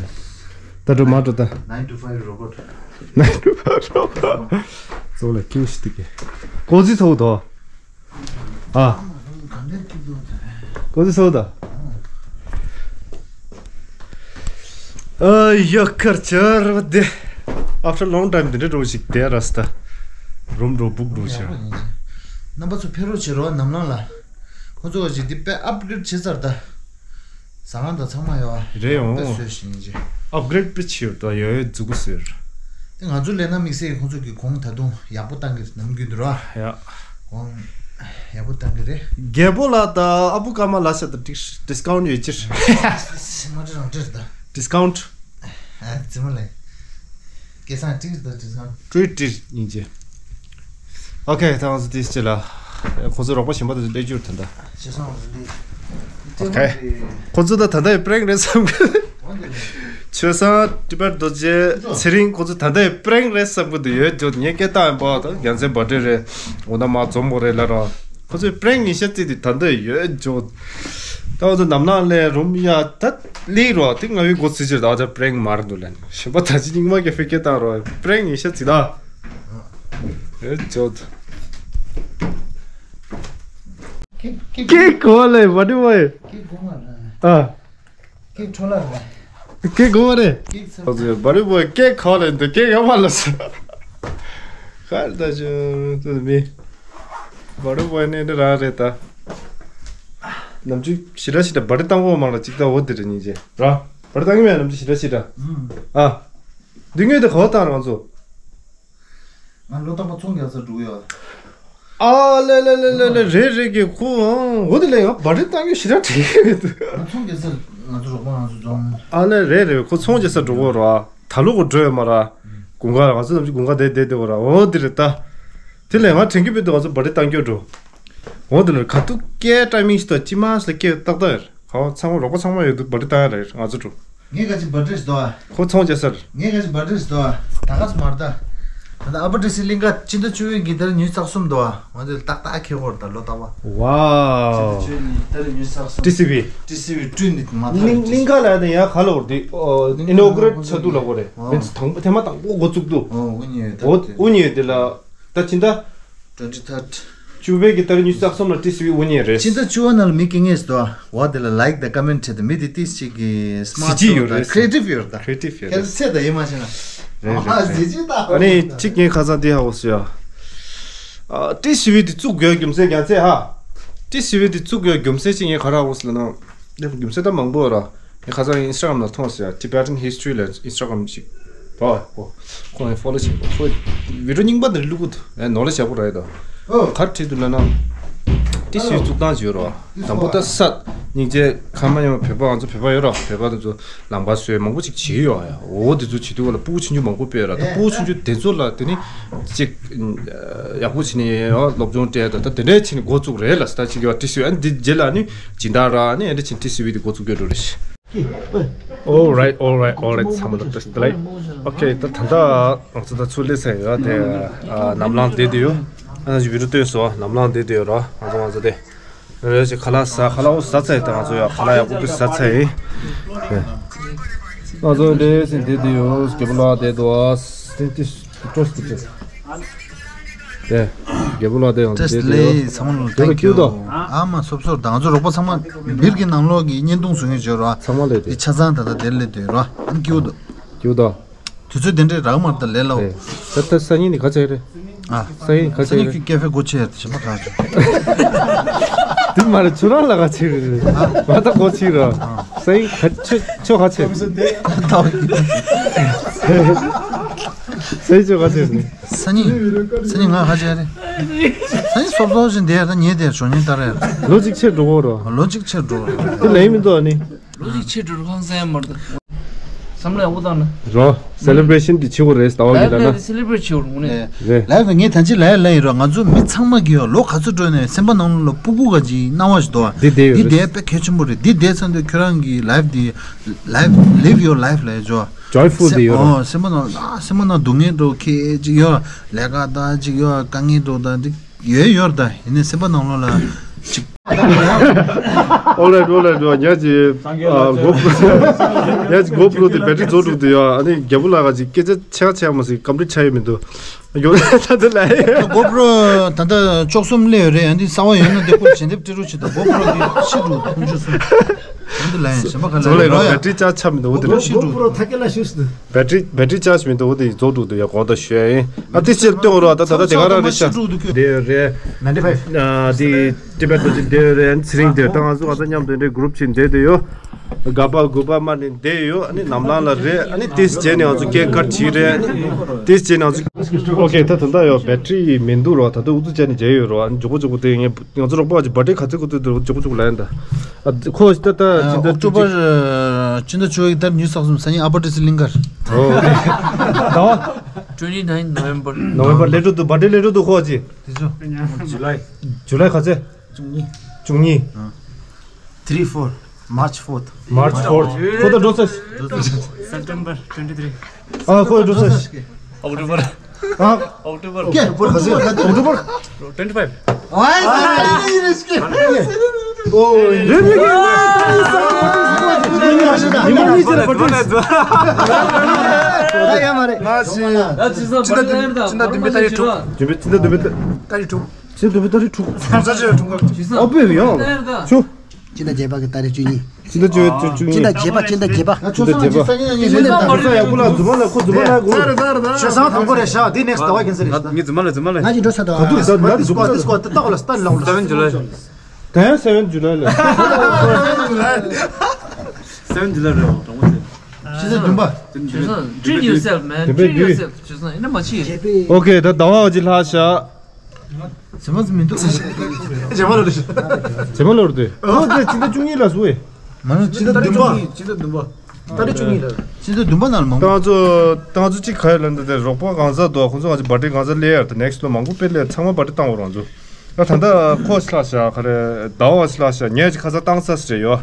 ད་འགྲོ་མ་འགྲོ་ད། Nine to five robot. Nine to five robot. ཙོག་ལ་ཀྱུ་ཤི་ཏི་ཀེ། ཀོ་ཟི་ཚོགས་དོ། ཨ། ཀོ་ཟི་ཚོགས་དོ། ཨ་ཡ་ཁར་ཆར་བ་དེ། After long time དེ་འདྲ་འགྲོ་ཞིག་དེ་ར་སྟ། རུམ་འགྲོ་བུག་འགྲོ་ཆ། རྣམ་པ་ཚོ་ཕེ་རོ་བྱེད་རོགས་ནམ་ལངས་ལ། ཁོ་ཚོ་ཅིག་འདི་དཔེ་ཨབ་གྲེ་ཌི་བྱེད་ཚར་ད། ཟ་ཁང་དང་ཚང་མ་ཡོད། རེད་ཡོང་། དཔེ་བཟོས་ཤིང་ཅི། ཨབ་གྷི་རེད་དཔེ་ཆེ་ཡོད་ད། ཡོད་ཡོད་མཛུ་གུ་བཟོས། དེ་ང་ཚོ་ལས་ན་དམིགས་བསལ་གྱི་ཁོང་ཚོ་གི་གོང་ད་དུང་ཡག་པོ་བཏང་གི་རེད། ནམ་རྒྱུན་དུ་ར། ཡ། གོང་ཡག་པོ་བཏང་གི་རེད། རྒྱལ་པོ་ལགས་དང་ཨ་བུ་ཀརྨ་ལགས་ཤ་དང་ཌིས་ཌིས་ཀའུན་ཊི་ཡོད་ཅི། མ་འདྲི་རང་འདྲི་རེད་ད། ཌིས་ཀའུན་ཊི། ཨ་རྫི་མ་ལགས། སྐལ་བཟང་ཀྲིག་དང་ཀྲིག་བཟང་། ཀྲིག་ཀྲིག་སྙིང་རྗེ། ཨོ་ཁེ། ད་ང་ཚོ་དེ་ཅི་ལ། ཁོ་ཚོ་རོགས་པ་གཞན་པ་དེ་ཚོ་སླེབས་རྒྱུར་ད་ལྟ། ཁྱེད་སང་ང་ཚོ་འདི། ཨོ་ཁེ། ཁོ་ཚོ་ད་ད་ལྟ་ཡི་པྲེང་རེད་བསམ་གི། ཆོས་བཟང་ཊི་བེཊ་རྡོ་རྗེ་ཚེ་རིང་ཁོ་ཚོ་ད་ལྟ་ཡི་པྲེང་རེད་བསམ་གི་འདུག་ཡོད་ཅོ་ངས་སྐད་བཏང་ཡིན་པ་ད་རྒྱལ་མཚན་བར་ཌེ་རེད། འོ་ན་མ་འཛོམས་མོ་རེད་ལ་ར། ཁོ་ཚོས་པྲེང་ཉིན་ཤས་བརྩིས་ཏེ་ད་འདོད་ཡོད་འཇོག་ད་ཁོ་ཚོ་ནམ་ལངས་ལས་རུམ་ཡ་ད་ལིག་རོ་དེ་ང་བའི་འགོ་ཚུད་ཕྱིར་ད་ཨ་ཅག་པྲེང་མར་འདུག་ལན་གཞན་པ་ད་ཅི་སྙིང་མ་སྐྱེ་ཕེ་སྐད་བཏང་རོ་པྲེང་ཉིན་ཤས་བརྩིས་ད་ཡོད་འཇོག་ཀེ་ཀེ་གོ་ལེ་བ་དུ་བ་ཡེ་ཀེ་གོ་མ་ཨ། ཀེག་འཕྲོ་བརླག་རེད། ཀེག་གོ་བ་རེད། ཀེག་ཚར། ཨོ་ཙི་བ་རི་བོ་ཀེག་ག་བ་རེད་འདི་ཀེག་ཡོད་མ་ལ་སོ། ཁར་ད་ཅུ་ཏུ་མི། བ་རི་བོ་ནི་འདི་རང་རེད་ད། ནམ་རྒྱུན་ཞི་ར་ཞི་ར་བ་རི་བཏང་གོ་མ་ལ་ཅིག་ད་འོ་དེ་རེད་སྙིང་རྗེ་ར། བ་རི་བཏང་གི་མེད་ནམ་རྒྱུན་ཞི་ར་ཞི་ར། ཨ། འདི་ངོས་དེ་ག་བ་བཏང་ར་ང་ཚོ། ང་ལོ་རྟག་པར་ཚོང་རྒྱག་སར་འགྲོ་གི་ཡོད། ཨ་ལེ་ལེ་ལེ་ལེ་ལེ་རེད་རེད་གི་ཁོ་འོ་དེ་ལས་ཡང་བ་རི་བཏང་རྒྱུ་ཞེ་དྲག་བྲིས་ཡོད། ང་ཚོང་རྒྱག་སར་ང་ཚོ་རོགས་པ་ང་ཚོ་འཛོམས། ཨ་ལེ་རེད་རེད་ཁོ་ཚོང་རྒྱག་སར་འགྲོ་གི་ར་ད་ལོ་གོ་འགྲོ་ཡོད་མ་ར། དགུན་ཁ་ང་ཚོ་ནམ་རྒྱུན་དགུན་ཁ་བསྡད་བསྡད་བསྡད་གོ་ར་འོ་དེ་རེད་ད། དེ་ལས་ང་དྲན་གི་བུད་དུ་ང་ཚོ་བ་རི་བཏང་རྒྱུ་འགྲོ། འོ་དེ་ལས་ག་དུས་སྐྱེལ་ཊའི་མིང་ཞིག་དང་ཅི་མ་ཞིག་ལ་སྐྱེལ་ཏག་ཏག་ཡོད། ཧོ་ཚང་མ་རོགས་པ་ཚང་མ་ཡོད་དུས་བ་རི་བཏང་ཡ་རེད་ང་ཚོ་འགྲོ། ངས་ག་ཅིག་བ་རི་ཞིག་འདུག་ཨ། ཁོ་ཚོང་རྒྱག་སར། ངས་ག་ཅིག་བ་རི་ཞིག་འདུག་ཨ། ད་ག་སུ་མར་ད། ད་ལྟ་ཨ་པ་ཏི་སི་གླིང་ག་སྤྱི་ཟླ་བཅུ་པའི་གི་ད་རེས་ཉི་ཤུ་རྩ་གསུམ་འདུག་ཨ། ང་ཚོས་ཏག་ཏག་ཁེ་ཧོར་ད་ལོ་ཏག་པ། ཝའོ། སྤྱི་ཟླ་བཅུ་པའི་ད་རེས་ཉི་ཤུ་རྩ་གསུམ། ཊི་སི་བི། ཊི་སི་བི་བསྐྲུན་ནི་མ་ཐག་གླིང་གླིང་ག་ལ་ཡང་ཡང་ག་ལ་འོར་དེ། ཨོ་ཨིན་ནོ་གུ་རེ་ཊི་ཚར་འདུག་ལ་གོ་རེད། ཨོ། མེད་ཚེ་དང་པོ་ཐེངས་མ་དང་པོ་འགོ་བཙུགས་འདུག་ཨོ་ཨུ་ཉི་ཡོད་ད། ཨོ་ཨུ་ཉི་ཡོད་དེ་ལ། ད་ཕྱི་ཟླ། Twenty third. བཅུ་པའི་གི་ཏ་རིག་ཉི་ཤུ་རྩ་གསུམ་ལ་ཊི་སི་ཝི་དབུ་བརྙེས་རེད། ཕྱི་ཟླ་བཅུ་པ་ནང་ལ་མི་སྐྱེ་ངེས་སུ་འདུག་ཨ། འོ་དེ་ལ་ལའིཀ་དང་ཀ་མེན་ཊི་བྱས་ཏེ་མི་དེ་ཏིས་ཅིག་གི་སི་མ་ཊི་ཡོད་རེད། ཁྲི་ཨེ་ཊིབ་ཡོད་རེད་ད། ཁྲི་ཨེ་ཊིབ་ཡོད་རེད། ཁྱེད་ཚོ་ཚད་ད་ཡིན་མ་ཤེས་ན། རེད་རེད་རེད། གཟི་བརྗིད་ད། ཨ་ནི་གཅིག་ངས་ཁ་སང་དེ་ཧ་གོ་སོང་ཡ། ཨ་ཊི་སི་ཝི་དེ་བཙུགས་དགོས་རྒྱུ་མཚན་རྒྱ་ཚད་ཧ། ཊི་སི་ཝི་དེ་བཙུགས་དགོས་རྒྱུ་མཚན་གཅིག་ངས་ག་རེ་ཧ་གོ་སོང་ལབ་ན། རྒྱུ་མཚན་ད་མང་པོ་ཡོད་ར། ངས་ཁ་སང་ཨིན་སི་ཊ་གྷ་རམ་ལ་མཐོང་སོང་ཡ། Tibetan History ལ་ཨིན་སི་ཊ་གྷ་རམ་ཞིག་བ་ཁོ་ཁོ་ངས་ཕོ་ལོ་བྱེད་པ་ཁོ་བི་ཌི་ཡོ་རྙིང་པ་འདི་བླུག་གི་འདུག་ཨེ་ནོར་ལ་བཞག་པོ་ར་ཡ་ད། ཨོ། གར་བྲིས་འདུག་ལབ་ན། ཏི་སི་ཝི་བཙུགས་སྟངས་ཅིག་ཡོད་ར། དང་པོ་ད་ས་སྙིང་རྗེ་ཁ་མ་ཡོང་བོད་པ་ང་ཚོ་བོད་པ་ཡོད་ར་བོད་པ་དེ་ཚོ་ལམ་ཁ་བཟོས་མང་པོ་ཅིག་བྱེད་ཡོད་ཨ་ཡ། འོ་དེ་ཚོ་བྱེད་དུས་ག་ལ་སྤུ་གུ་ཆུང་ཆུང་མང་པོ་སྤོས་ར། ད་སྤུ་གུ་ཆུང་ཆུང་དེ་ཚོ་ལ་དེ་ནི་ཅིག་ཡག་པོ་བྱས་ནས་ཡང་སློབ་སྦྱོང་སྤྲད་ད་ད་དེ་འདྲས་བྱས་ནས་འགོ་བཙུགས་རེད་ལ་ས་ད་ཅིག་ཡོད་ཏི་སི་ཝི་ཨ་ནི་འདི་རྗེས་ལ་ནི་སྦྱིན་བདག་ར་ནི་ཨ་འདྲས་བྱས་ནས་ཏི་སི་ཝི་དེ་འགོ་བཙུགས་རྒྱུ་འགྲོ་རེད། All right, all right, all right. ཚང་མ་ལ་བཀྲ་ཤིས་བདེ་ལེགས། ཨོ་ཁེ། ད་ད་ལྟ་ང་ཚོ་ད་ཚུར་སླེབས་ཚར་ཡོད་དེ། ནམ་ལངས་བསྡད་དེ་ཡོད། ཨ་ནི་བི་ཌི་ཡོ་སྟོན་སོང་། ནམ་ལངས་བསྡད་དེ་ཡོད་ར། ང་ཚོ་ང་ཚོ་དེ་རེད་ཅིག་ཁ་ལག་ཟ་ཁ་ལག་འོ་ཟ་ཚར་ཡིན། ད་ང་ཚོ་ཡ་ཁ་ལག་ཡག་པོ་དེ་ཟ་ཚར་ཡིན། ང་ཚོ་འདྲེ་ཟིན་བསྡད་དེ་ཡོད། རྒྱལ་པོ་ལགས་བསྡད་འདུག་ཨ། དེ་རྒྱལ་པོ་ལགས་དེ་ཡང་བསྡད་དེ་ཡོད། ཚང་མ་ལ་thank you། ཨ་མ་སོབ་སོབ་དང་ང་ཚོ་རོགས་པ་ཚང་མ་སྦིར་གྱི་ནང་ལོགས་ཀྱི་བརྙན་ཐུང་བཟོ་མཁན་བྱོས་རོགས། ཚང་མ་ལས་དེ་ཆ་ཚང་ད་ལྟ་དེར་སླེབས་དུས་རོགས། ཨ་ནི་སྐྱིད་པོ་འདུག་སྐྱིད་པོ་འདུག་དུས་ཚོད་དེ་འདྲས་རག་མ་རེད་ད་ལས་སླ་བོ། ད་ད་སང་ཉིན་ནི་ག་ཚོད་རེད། ཨ། སང་ཉིན་ག་ཚོད་རེད། སང་ཉིན་ཁྱོད་ཀེ་ཧྥེ་སྒོ་ཕྱེ་ཡ་དེ་ཞིམ་པ་གང་བྱུང་། དེ་མ་རེད་ཁྱོད་རང་ལ་ག་ཚོད་རེད། ང་ད་སྒོ་ཕྱེ་ར། སང་ཉིན་ག་ཁྱོད་ཁྱོད་ག་ཚོད། ད་སང་ཉིན་ཁྱོད་ག་ཚོད་རེད། སང་ཉིན། སང་ཉིན་ང་ཧ་ཅང་རེད། སང་ཉིན་སོབ་སོབ་ཞིག་འདིར་ད་ཉལ་དེར་ཞོགས་ཉལ་ལྟར་རེད། ལོ་གཅིག་ཕྱིར་འགྲོ་གོ་རོ། ལོ་གཅིག་ཕྱིར་འགྲོ་རོ། དེ་ལས་མི་འདུག་ཨ་ནི། ལོ་གཅིག་ཕྱིར་འགྲོ་རོ་ཧང་སང་མ་རེད། བསམ་བློ་ཡག་པོ་བཏང་ན། རོ། སེ་ལེ་བྷ་རེ་ཤན་འདི་བྱེད་དགོས་རེད་ཟླ་བ་གི་ལ་ན། སེ་ལེ་བྷ་རེ་ཊི་བྱེད་དགོས་རེད་ངོ་ནས། རེད། ལབ་ན་ངས་ད་ཅི་ལབ་ཡ་ལབ་ཡིན་རོ། ང་ཚོ་མི་ཚང་མ་གི་ཡོ་ལོ་ག་ཚོད་འགྲོ་ནས་སེམས་པ་ནང་ལ་སྤུ་གུ་ག་ཅིག་སྣང་བ་ཞིག་འདུག་ཨ། འདི་བསྡད་ཡོད་རེད། འདི་བསྡད་དཔེ་གལ་ཆེན་པོ་རེད། འདི་བསྡད་ཚར་དུས་ཁྱོད་རང་གི་ལའིབ་འདི། ལའིབ། Live your life ལབ་ཡ་ཇོ། Joyful དེ་ཡོད་ར། ཨོ་སེམས་པ་ནང་ཨ་སེམས་པ་ནང་སྡུག་བསྔལ་འདྲ་བོ་ཁེ་ཅིག་ཡོད། ལས་ཀ་ད་ཅིག་ཡོད། དཀའ་ངལ་འདྲ་བོ་ད་འདི་ཡོད་ཡོད་ད། ཡིན་ནའི་སེམས་པ་ནང་ལོགས་ལ་ཅིག All right, all right, all right. ཉག་ཅིག་ཨ་GoPro ཉག་ཅིག་GoPro དེ་བེ་ཊི་རི་རྫོགས་འགྲོ་གི་འདུག་ཡ། ཨ་ནི་རྒྱལ་པོ་ལགས་ཀྱིས་སྐད་ཆ་ཆེ་བ་ཆེ་བ་མ་ཟིག་ཀམ་པི་ལིཊ་ཆགས་ཡོད་མི་འདུག་ཡོད་ད་འདི་ལ་GoPro ད་ལྟ་བཅུ་གསུམ་སླེབས་ཡོད་རེད། ཨ་འདི་གསར་པ་ཡོད་ན་འདི་ཁོ་ཞལ་འདེབས་སྤྲད་རོགས་བྱེད་དང་། GoPro འདི་ཤི་འགྲོ་ཁོང་ཆུ་གསུམ། ཨ་འདི་ལ་ཡང་གཞན་པ་ག་ལ་རོ་ཡ། བེ་ཊི་རི་ཆར་ཇི་ཆགས་མི་འདུག་འོ་དེ་ལ། ཤི་འགྲོ། GoPro ཐ་སྐད་ལ་ཤི་སོང་། བེ་ཊི་རི་བེ་ཊི་རི་ཆར་ཇི་མི་འདུག་འོ་དེ་རྫོགས་འགྲོ་འདུག་ཡ། གོ་ད་ཤོད་ཡ་ཡིན། ཨ་ཏི་སེར་སྟོན་རོགས། ད་ད་ད་དེ་ག་རང་རེད་ཤག་འདི་ཡོད་རེད། Ninety five. ཨ་དེ་ཊི་བེཊ་རྡོ་རྗེ་འདི་ཡོད་རེད། ཚེ་རིང་འདི་ཡོད། ད་ང་ཚོ་ག་ད་མཉམ་དུ་འདྲེ་གུ་རུབ་བྱས་འདི་འདི་ཡོད། དགའ་པ་དགུ་པ་མ་ནི་བསྡད་ཡོད། ཨ་ནི་ནམ་ལངས་ལ་རེད། ཨ་ནི་ཏིས་བྱས་ནས་ང་ཚོ་སྐད་ཀར་བྱིས་རེད། ཨ་ནི་ཏིས་བྱས་ནས་ང་ཚོ། ཨོ་ཀེ། ད་ད་ལྟ་ཡོད་བེ་ཊི་རི་མི་འདུག་རོ། ད་ལྟ་ཨུ་ཚུགས་བྱས་ནས་བྱས་ཡོད་རོ། ཨ་ནི་མགྱོགས་པོ་མགྱོགས་པོ་དེ་ངས་ང་ཚོ་རོགས་པ་ཅིག་བར་ཌེ་ག་ཚོད་ག་ཚོད་འདུག་མགྱོགས་པོ་མགྱོགས་པོ་ལབ་ཡིན་ད། ཨ་ཁོ་ད་ད་ཨ་ཅི་ད་ཨོག་ཊོ་བར་ཨ་ཕྱི་ཟླ་བཅུ་པའི་ཏ་རིག་ཉི་ཤུ་རྩ་གསུམ་སང་ཉིན་ཨ་པར་ཏི་སི་གླིང་གར། ཨོ། ཟླ་བ། Twenty nine November. November སླེབས་འགྲོ་འདུག་བར་ཌེ་སླེབས་འགྲོ་འདུག་ཁོ་ཅི། དེ་ཚོ། July. July ག་ཚོད། བཅུ་གཉིས། བཅུ་གཉིས། Three four, March fourth. March fourth. ཁོ་ད་འགྲོ་ཚར། September twenty three. ཨ་ཁོ་འགྲོ་ཚར། October. ཨ། October. ཀྱེ་པོར་ཁ་ཟེར། October. Twenty five. ཨོ་ཡ་མ་རེད། ཕྱི་ཟླ་བདུན་པའི་ཏ་རིག་དྲུག་ཕྱི་ཟླ་བདུན་པའི་ཏ་རིག་དྲུག་ཕྱི་ཟླ་བདུན་པའི་ཏ་རིག་དྲུག་ཨ་དཔེ་ཡང་ཆུ། ཕྱི་ཟླ་བཅུ་བཅུ་གཉིས། ཕྱི་ཟླ་བརྒྱད་པ། ཕྱི་ཟླ་བརྒྱད་པ། ཕྱི་ཟླ་བརྒྱད་པ། ཡག་པོ་ལ་རྫུན་མ་ལ་ཁོ་རྫུན་མ་ལ་གོ་ཤ་སང་དང་པོ་རེད་ཤག་དེ་ནེགསི་ཟླ་བ་ཁྱེད་ཚོ་རེད་ཤག་ངའི་རྫུན་མ་ལ་རྫུན་མ་ལ། ང་ཅི་འགྲོ་ས་དང་། ག་དུས་ཟླ་ཟླ་འདི་སྐོར་འདི་སྐོར་ད་ལྟ་ལ་ལ་Seven July. ད་ཡང་Seven July ལ། Seven July རེད་དྲང་མོ་ཟེར། ཕྱི་ཟླ་བདུན་པ། Treat yourself, man. བདུན་པའི་Treat བདུན། Yourself. ཕྱི་ཟླ་ཡིན་ན་མ་ཕྱི། ཨོ་ཀེ། ད་ཟླ་བ་ཅིག་ལྷག་ཤག་ཇེ་མ་ཟིན་མི་འདུག་ཇེ་མ་ལོ་རེད། ཇེ་མ་ལོ་རེད་དེ། ཨོ་དེ་ཕྱི་ཟླ་བཅུ་གཉིས་ལ་སུ་ཨེ། མ་ནི་ཕྱི་ཟླ་བདུན་པ། ཕྱི་ཟླ་བདུན་པ། ཏ་རིག་བཅུ་གཉིས་ལ། ཕྱི་ཟླ་བདུན་པ་ནང་ལ་མང་པོ། ཏང་ཚོ་ཏང་ཚོ་གཅིག་ག་ཡོད་ལ་འདི་དེ་རོགས་པ་གང་ཟག་འདུག་ཁོང་ཚོ་ང་ཚོ་བར་ཌེ་གང་ཟག་སླེབས་ཡར་དེ་ནེགསི་ལོ་མང་པོ་དཔེ་སླེབས་ཚང་མ་བར་ཌེ་བཏང་བ་རང་ཚོ། ད་ད་ལྟ་ཁོ་ཤི་ལ་ཤ་ག་རེ་ཟླ་བ་ཤི་ལ་ཤ་ངས་ཅིག་ཁ་ས་བཏང་ས་ཞིག་རེད་ཡོད།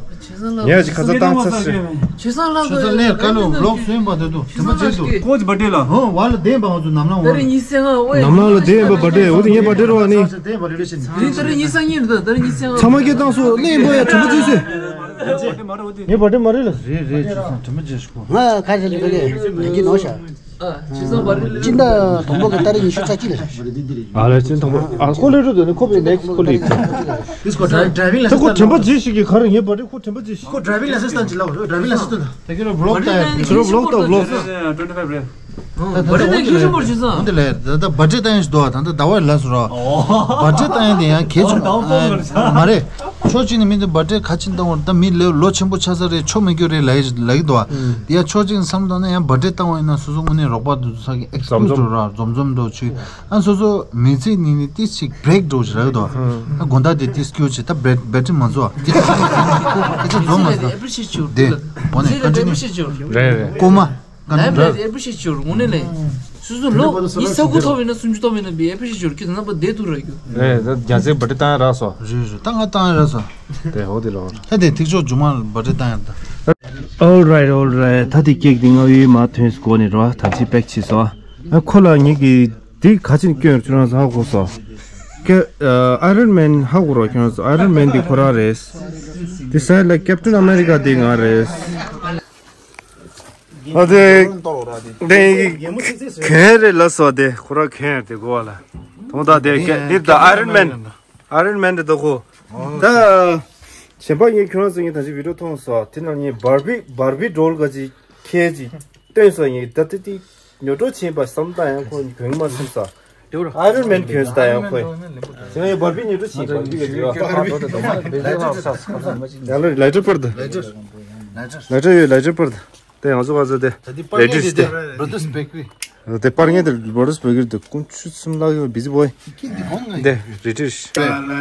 ངས་ཅིག་ཁ་ས་བཏང་ས་ཞིག་རེད། ཆོས་སང་ལགས། ཆོས་སང་ལགས་ཀ་ལོ་ལོག་སོན་པ་དེ་དུ་དེ་མ་བྱེད་དུ། ཁོ་ཅི་བར་ཌེ་ལ། ཧོ་བ་ལ་བདེན་པ་ང་ཚོ་ནམ་ལངས་ཏ་རིག་ཉི་ཤུ་རྩ་ལྔ། ཨོ་ཡ། ནམ་ལངས་ལ་བདེན་པ་བར་ཌེ། འོ་དེ་ངའི་བར་ཌེ་རོ་ཨ་ནི། དེ་ཏ་རིག་ཉི་ཤུ་རྩ་གཉིས་རེད། ད་ཏ་རིག་ཉི་ཤུ་རྩ་ལྔ། ཚང་མ་སྐད་བཏང་སོ་གླེང་པོ་ཡ་དྲན་པ་བརྗེད་སོ། ངའི་བར་ཌེ་མ་རེད་ལ། རེད་རེད། ཆོས་སང་དྲན་པ་བརྗེད་སོ། ང་ཁ་ཤས་ལ་ལས་ལས་ཀྱི་ནོ་ཤ། ཨ། ཕྱི་ཟླ་བར་ལས་ཕྱི་ཟླ་དང་པོ་གི་ཏ་རིག་ཉི་ཤུ་རྩ་གཅིག་ལ། ཨ་ལས་ཕྱི་ཟླ་དང་པོ། ཨ་ཁོ་ལས་རུ་དོ་ནི་ཁོ་པའི་ནེགསི་ཁོ་ལས། ད་ཁོ་དྲན་པ་བརྗེད་ཤིག་གི་ག་རེ་ངའི་བར་ཌེ་ཁོ་དྲན་པ་བརྗེད་ཤིག་ཁོ་driving license བཏང་ཅི་ལ་driving license བཏང་། ད་ཁྱོད་རང་vlog བཏང་ཡ། ཁྱོད་རང་vlog བཏང་vlog། བར་ཌེ་བཏང་ཁྱོད་ཆེན་པོར་བྱེད་ས། འདི་ལས་ད་ལྟ་བར་ཌེ་བཏང་ཡ་ཞིག་འདུག་ད་ལྟ་ཟླ་བ་ལ་སོ་ར། བར་ཌེ་བཏང་ཡ་དེ་ཡང་གལ་ཆེན་པོ་མ་རེད། ཕྱོགས་གཅིག་ནས་མི་འདི་བར་ཌེ་ག་ཅིག་བཏང་བར་ད་མི་ལོ་ཆེན་པོ་ཆགས་ས་རེད། ཆོ་མི་སྐྱོ་རེད་ལབ་ཡ་ལབ་ཀྱི་འདུག་དེ་ཡང་ཕྱོགས་གཅིག་ནས་བསམ་བཏང་ན་ཡང་བར་ཌེ་བཏང་བ་ཡིན་ན་སོ་སོ་དངོས་གནས་རོགས་པ་འདུག་ས་གི་ཨེག་སི་ཀིའུ་སི་འགྲོ་ར་འཛོམས་འཛོམས་འགྲོ་ཆུ། ཨ་སོ་སོ་མི་ཚེ་ནི་ནི་ཏི་ཞིག་བྷི་རེག་འགྲོ་ཞིག་རག་འདུག་ཨ་དགོང་དག་དེ་ཏི་སྐྱོ་ཆེ་ད་བེ་བེ་ཊི་མ་འཛོ་ཏི་ཞིག་ཁ་ཆེ་འཛོམས་མ་ཟ། དེ་བོ་ནི་ཀ་ཊི་ནི། རེད་རེད། ཀོ་མ། ལབ་རེད། ཨེ་པི་ཤི་ཅོར་དངོས་གནས་ལས། སོ་སོ་ལོ་ཉི་ཤུ་རྩ་དགུ་ཐོབ་ཡིན་ན་སུམ་ཅུ་ཐོབ་ཡིན་ན་བི་ཨེ་པི་ཤི་ཅོར་ཁྱེད་རྣམ་པ་བསྡད་ཐུབ་ར་རྒྱུ། རེད་ད་རྒྱ་ཚེ་བར་ཌེ་བཏང་ཡ་རག་སོ། རེད་རེད། ད་ང་བཏང་ཡ་རག་སོ། དེ་འོ་དེ་ལོ། ད་དེ་ཐིག་ཆོག་ཇུ་མ་བར་ཌེ་བཏང་ཡ་ད། Alright, alright. ད་དེ་ཀེག་དེ་ང་ཡོད་མ་ཐོན་སྐོར་ནས་རོ་ཐམས་ཅད་པེག་བྱས་སོ། ཨ་ཁོ་ལ་ངེད་ཀྱི་དེ་ག་ཅིན་སྐྱོན་ཁྱོད་རང་ཚ་གོ་སོ། ཀེ་ཨ་ཨའི་རོན་མེན་ཧ་གོ་རོ་ཁྱོད་རང་ཚོ། ཨའི་རོན་མེན་དེ་ཁོ་རང་རེད། དེ་ས་ལ་ཀེབ་ཊན་ཨ་མེ་རི་ཀ་དེ་ང་རེད། ཨ་དེ་དེ་གན་རེད་ལ་སོ་དེ་ཁོ་ར་གན་དེ་གོ་བ་ལ། དོང་ད་དེ་གན་དེ་ད་ཨའི་རོན་མེན། ཨའི་རོན་མེན་དེ་ད་ཁོ། ད་གཞན་པ་ངས་ཁྱོད་རང་ཚོ་ངས་ད་ཅི་བི་ཌིའོ་མཐོང་སོ་དེ་ན་ངས་བར་བི་བར་བི་ཌོལ་ག་ཅིག་ཁྱེད་ཀྱིས་སྟོན་སོ་ངས་ད་དེ་དེ་ཉོ་སྤྲོ་བྱེད་པ་བསམ་ད་ཡང་ཁོ་གོན་མ་སེམས་ས། ཨའི་རོན་མེན་གྱོན་ས་ད་ཡང་ཁོས། ཟེར་ཡ་བར་བི་ཉི་འགྲོ་ཕྱིན་བར་བི་ག་ཟེར་བ། ཡང་ལ་ལའི་ཊར་པར་དུ། ལའི་ཊར་ཡོད་ལའི་ཊར་པར་དུ། དེ་ང་ཚོ་བ་ཚོ་དེ། ལའི་ཊར་དེ། དེ་པར་ངན་དེ་བྲོ་དུས་བེ་ཀིར་དུ་ཀུན་ཆུ་སུམ་ལག་ཡོད་བི་ཛི་བོའི། དེ་རི་ཊར།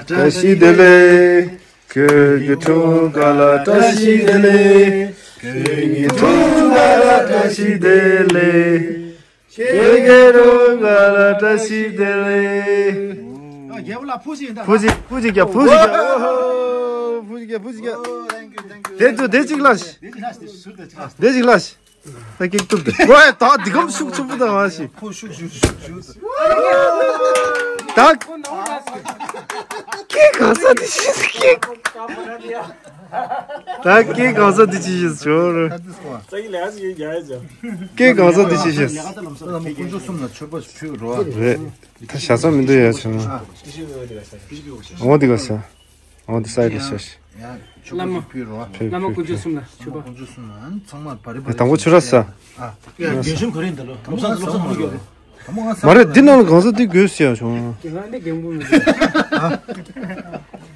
བཀྲ་ཤིས་བདེ་ལེགས། ཁྱོད་ཀྱི་འཁྲུངས་སྐར་ལ་བཀྲ་ཤིས་བདེ་ལེགས། ཁྱོད་ཀྱི་འཁྲུངས་སྐར་ལ་བཀྲ་ཤིས་བདེ་ལེགས། ཁྱེད་ཀྱི་རོ་ང་ལ་བཀྲ་ཤིས་བདེ་ལེགས། རྒྱལ་པོ་ལ་ཕུ་ཞིག་ཡིན་ད། ཕུ་ཞིག་ཕུ་ཞིག་རྒྱ་ཕུ་ཞིག་རྒྱ། ཨོ་ཧོ། ཕུ་ཞིག་རྒྱ་ཕུ་ཞིག་རྒྱ། ཨོ། Thank you, thank you. དེ་ཚོ་དེ་གཅིག་ལ། དེ་གཅིག་ལ། ད་ཀིག་ཏུབ་དེ། ཝེ་ད་འདི་གམ་ཤུགས་ཆེན་པོ་དང་མ་ཤི། ཁོ་ཤུགས་ཤུགས་ཤུགས་ཤུགས། ད། ཀིག་གང་ས་དེ་ཤི་ཀིག་ད་ཀིག་གང་ས་དེ་ཅི་ཤི་ཆོར། ཀིག་གང་ས་དེ་ཅི་ཤི། ཀུན་སྤྱོད་གསུམ་ལ་མཆོད་པ་ཕུལ་རོགས། རེད། ད་ཞག་ཚ་མི་འདུག་ཡ་ཆུང་། འོ་འདི་ག་ས། འོ་འདི་སའི་ལ་ཤ་ཤི། བླ་མ་ཕུལ་རོགས། བླ་མ་ཀུན་སྤྱོད་གསུམ་ལ་མཆོད་པ། ཀུན་སྤྱོད་གསུམ་ལ་ཚང་མ་བ་རི་བ་རི། དང་པོ་ཆུ་ར་ས། ཨ། རྒན་གཞོན་ག་རེ་འདི་ལོ། ལོ་སང་ལོ་སང་མ་ཡོད་ལོ། མ་རེད་འདི་ནང་ལ་གང་ས་འདི་དགོས་ཟེར་ཡ་བྱུང་། རྒན་ལགས་འདི་རྒན་པོ་མི་འདུག་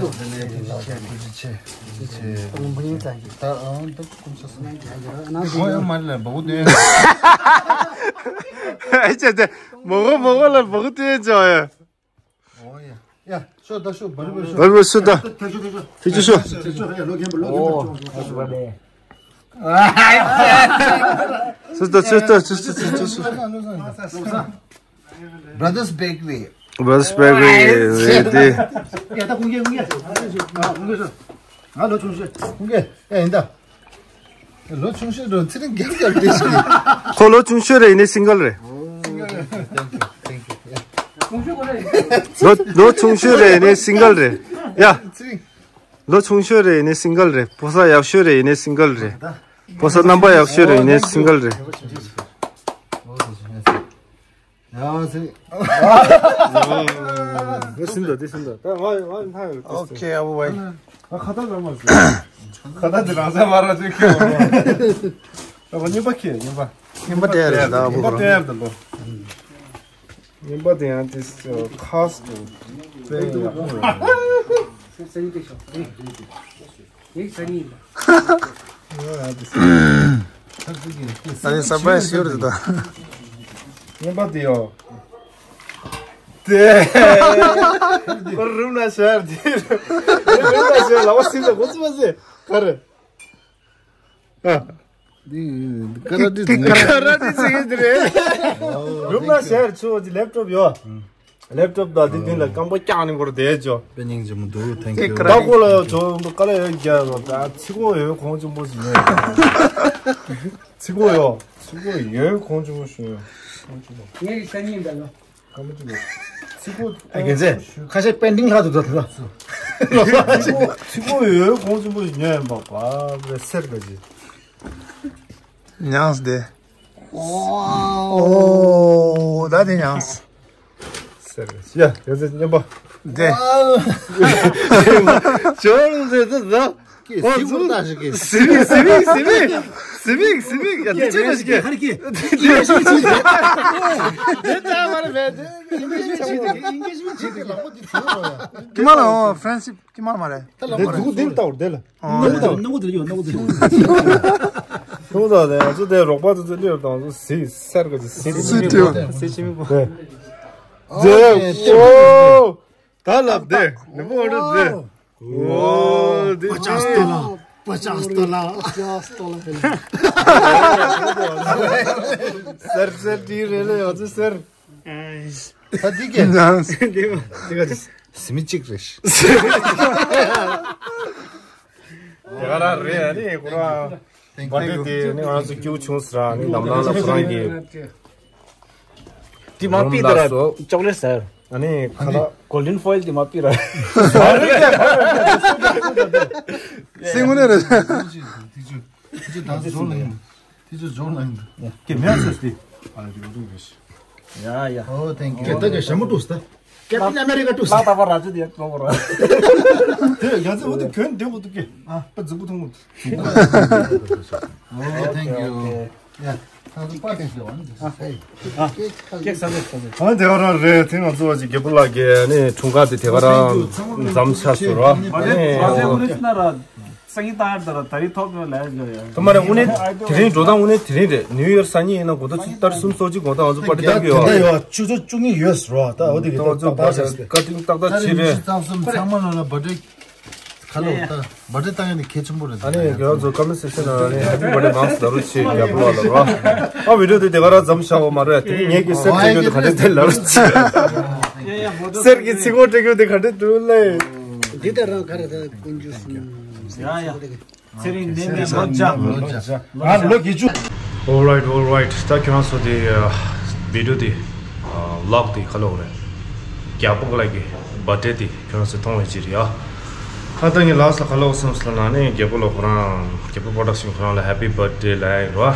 ཐུགས་རྗེ་ཆེ། ཐུགས་རྗེ་ཆེ། ད་ཨང་ད་ཀུན་ཆ་སོང་། ཨོ་ཡ་མ་ལ་བ་གུ་དེ། ཨེ་ཅེ་དེ། མོ་གོ་མོ་གོ་ལ་བ་གུ་དེ་ཅོ་ཡ། ཨོ་ཡ། ཡ། ཤོ་ད་ཤོ་བར་བར་ཤོ། བར་བར་ཤོ་ད། ཐེ་ཤོ་ཐེ་ཤོ། ཐེ་ཤོ་ཤོ། ཐེ་ཤོ་ཡ་ལོ་གན་པ་ལོ་གན་པ་ཅོ། སུ་ད་སུ་ད་སུ་སུ་སུ་སུ། Brothers Bakery. Brothers Bakery རེད་དེ། ཡ་ད་ཁུང་གེ་ཁུང་གེ། ཨ་ཁུང་གེ་ཤོ། ང་ལོ་ཆུང་ཤོས། ཁུང་གེ་ཡ་ཡིན་ད། ལོ་ཆུང་ཤོས་རོ་ཚེ་རིང་རྒྱབ་རྒྱབ་བསྡད་ཤིག་ཁོ་ལོ་ཆུང་ཤོས་རེད། ཡིན་ནའི་སིང་གལ་རེད། ལོ་ལོ་ཆུང་ཤོས་རེད། ཡིན་ནའི་སིང་གལ་རེད། ཡ། ཚེ་རིང་། ལོ་ཆུང་ཤོས་རེད། ཡིན་ནའི་སིང་གལ་རེད། ཕོ་གསར་ཡག་ཤོས་རེད། ཡིན་ནའི་སིང་གལ་རེད། ཕོ་གསར་རྣམ་པ་ཡག་ཤོས་རེད། ཡིན་ནའི་སིང་གལ་རེད། ཡ་ཟེར། འདི་ཟིན་ད་འདི་ཟིན་ད། ད་ང་ང་མཐའ་ཡོད། ཨོ་ཁེ་ཨ་བུ་བའི། ང་ཁ་ཏ་ལ་མ་ཟེར། ཁ་ཏ་འདི་རང་ས་མ་ར་ཅིག་ཁེ་བ། ད་ང་རྙིང་པ་ཁེ་རྙིང་པ། རྙིང་པ་སྟེར་རེད་ད་ཨ་བུ། རྙིང་པ་སྟེར་ད་ལོ། རྙིང་པ་དེ་ཡང་དེ་ཁ་སུ་དཔེ་ཡག་པོ་རེད། ཡིག་ས་ཉིད་ལ། ཨ་ནི་སར་པ་རའི་སི་ཡོད་རེད་ད། རྙིང་པ་དེ་ཡོད། དེ། ཁོ་རུམ་ལ་ཤར་དེ། རུམ་ལ་ཤར་ལ་བ་སིན་ད་གོ་ཚུ་མ་ཟེ། ག་རེ། ཨ། འདི་ཀ་ར་ཏི་ཀ་ར་ཏི་ཟེར་གྱི་འདི་རེད། རུམ་ལ་ཤར་ཆུ་བ་ཅི་ལེབ་ཀྲོབ་ཡོད། ལེབ་ཀྲོབ་དང་དེ་མདུན་ལ་རྐང་པ་བཀྱག་ནས་འགོར་བསྡད་ཅོ། དཔེ་སྙིང་རྗེ་མོ་འདུག Thank you། ད་ཁོ་ལ་ཅོ་འདུག་ཀ་ལ་ཡ་རྒྱ་ལ་ད་ཚིག་གོ་ཡོད་གོང་ཆེན་པོ་ཞིག་ཉོས། ཚིག་གོ་ཡོད་ཚིག་གོ་ཡོད་གོང་ཆེན་པོ་ཞིག་ཉོས། ངའི་སང་ཉིན་འདྲ་ལོ། ཀ་མ་ཅི་ལོ། ཚིག་གོ་ཨ་རྒན་ཚེ་ཁ་ཤས་པེན་ཏིང་ལྷག་ཏུ་འདུག་ད། ཚིག་གོ་ཚིག་གོ་ཡོད་གོང་ཆེན་པོ་ཞིག་ཉོས་ཡིན་པ་པ་སེར་ག་ཅི། ཉངས་ཏེ། ཨོ། ཨོ་ད་དེ་ཉངས། ཟེར་ཡ་ཡ་ཟེར་སྙན་པ། དེ། ཇོར་ཟེར་ཟེར་ཟ། ཀི་ཨོ་སི་ཀུ་ཟུ། ལྟ་ཞིག་གི། སི་མིག་སི་མིག་སི་མིག་སི་མིག་སི་མིག་ཡ་དེ་ཅི་མ་ཞིག་གི། ཧར་གི། ཨིན་གེ་ཇི་མེན་ཊི་བྱེད་དེ། དེ་ད་མ་རེད་མེད་དེ། ཨིན་གེ་ཇི་མེན་ཊི་བྱེད་དེ། ཨིན་གེ་ཇི་མེན་ཊི་བྱེད་དེ། ལག་པ་དེ་བྱེད་རོགས་ཡ། ཀི་མ་ལ་ཨོ་ཧྥ་རན་སི། ཀི་མ་མ་རེད། ད་ལ་མ་རེད། དེ་ཟུག་དེ་ལ་ལྟ་བར་དེ་ལ། ཨོ། སྣུམ་དང་སྣུམ་དེ་ལ་ཡོད། སྣུམ་དེ་ལ་ཡོད། སྣུམ་དང་དེ་ང་ཚོ་དེ་རོགས་པ་དེ་ཚོ་ལེར་དང་ཚོ་སི་སར་ག་ཅི་སི་སི་ཅི་མི་གོ། སི་ཅི་མི་གོ། དེ་ཨོ། ད་ལབ་དེ་ནི་མོ་འདྲ་དེ། ཨོ་དེ་པ་ཅག་སྟོ་ལ། པ་ཅག་སྟོ་ལ། པ་ཅག་སྟོ་ལ། སར་སར་དེ་རེད་ལ་ཡོད་ཚོ་སར། ད་འདི་གས། ཟི་མི་གཅིག་རེད། དེ་ག་རང་རེད་ཨ་ནི་ཁོ་རང་། བར་ཐི་ཌེ་དེ་ནི་ང་ཚོ་སྐྱིད་པོ་བྱུང་ཟེར་ཨ་ནི་ནམ་ལངས་ལ་ཁོ་རང་གིས། དེ་མ་པི་ད་ར་ཅོག་ལེ་ཊི་ཟེར། ཨ་ནི་ཁ་ལག་གོལ་ཌན་ཕོའིལ་དེ་མ་པི་ར། སེང་གོ་ནས་རེད། དེ་ཚོ་ད་ཟོ་ལ་ཡིན། དེ་ཚོ་ཇོར་ལ་ཡིན་འདུག་ཀྱེ་མེད་ཟེར་ཏེ། ཨ་རེ་རེ་རེ། ཡ་ཡ། ཨོ་ཐེང་ཀྱུ། ཀྱེ་ད་ཀྱེ་ཞྭ་མོ་ཀྲུག་ད། ཀེབ་ཏིན་ཨ་མེ་རི་ཀ་ཀྲུག་ལ་ད་བ་ར་ཅི་དེ་ཀྲོ་བ་ར། དེ་ཡ་ཚེ་འོ་དེ་གྱོན་དེ་འོ་དུ་ཀྱེ། ཨ་པ་རྫིག་པོ་ཐུང་ངུ། ཨོ་ཐེང་ཀྱུ། ཡ། ད་ཚོ་པ་ཏི་ཞེ་བ་ནི། ཀྱེ་ས་ཟེར་ས་ཟེར། ཨ་དེ་ག་རང་རེད། དེ་ང་ཚོ་བ་ཅིག་རྒྱལ་པོ་ལགས་ཀྱི་ནི་འཁྲུངས་སྐར་དེ་དེ་ག་རང་འཛོམས་ཆགས་སོང་ར། ཨ་ནི། སང་ཉིན་ད་ཧར་ད་ར་ད་རི་ཐོག་ལ་ཡ་ཡ། ཐོག་མ་རེད་དངོས་གནས་དེ་རིང་འགྲོ་སྟངས་དངོས་གནས་དེ་རིང་རེད། ནིའུ་ཡར་སང་ཉིན་ཡིན་ན་དགོང་དག་ཆུ་ཚོད་ཏར་གསུམ་སོགས་ཅིག་དགོང་དག་ང་ཚོ་པར་ཊི་གཏོང་གི་ཡོད། ད་ཡོད་ཆུ་ཚོད་བཅུ་གཉིས་ཡོད་ཟེར་བ་ད་འོ་དེ་གི་ད་ང་ཚོ་ཏག་ཏག་བཀའ་དྲིན་ཏག་ཏག་བྱེད་རེད། ད་རིང་ཕྱི་ཚང་གསུམ་ཚང་མ་ལ་ལ་པར་ཊི་ཁ་ལོ་ད་པར་ཊི་བཏང་ཡ་ནི་གལ་ཆེན་པོ་རེད། ཨ་ནི་ང་ཚོ་ཀོ་མེན་ཊི་སེག་ཤན་ནང་ནི་ཧེ་པི་པར་ཐི་ཌེ་མང་སུ་ལབ་རོགས་བྱེད་རྒྱབ་ལོག་ལ་རོ། ཨ་བི་ཌི་ཡོ་དེ་དེ་ག་རང་མཚམས་བཞག་པ་མ་རེད། དེ་ངེད་ཀྱི་སེར་ཚེ་རྒྱུ་དེ་ག་འདྲས་དེ་ལབ་རོགས་བྱེད། སེར་གྱི་ཚིག་ངོ་སྤྲད་རྒྱུ་དེ་ག་འདྲས་འདུག་ལེ། འདི་ལྟར་རང་ག་རེ་ད་ཀུན་རྒྱུ་སུ། ཡ་ཡ། ཚེ་རིང་ནས་མེད་ལོ་བརྒྱ། ལོ་བརྒྱ། ཨ་ལོ་བརྒྱད་ཅུ། Alright, alright. ད་ཁྱོད་རང་ཚོ་དེ་བི་ཌིའོ་དེ་ལོག་དེ་ག་ལོག་རེད། རྒྱལ་པོ་ལགས་ཀྱི་བར་ཐི་ཌེ་དེ་ཁྱོད་རང་ཚོ་མཐོང་བའི་ཕྱིར་ཡ། ད་ལྟ་ངས་ལ་སི་ལ་ག་ལོག་སོང་ཟེར་ན་ནི་རྒྱལ་པོ་ལགས་ཁོ་རང་རྒྱལ་པོ་པོ་རོ་ཌག་ཤན་ཁོ་རང་ལ་ཧེ་པི་བར་ཐི་ཌེ་ལབ་ཡིན་རོ།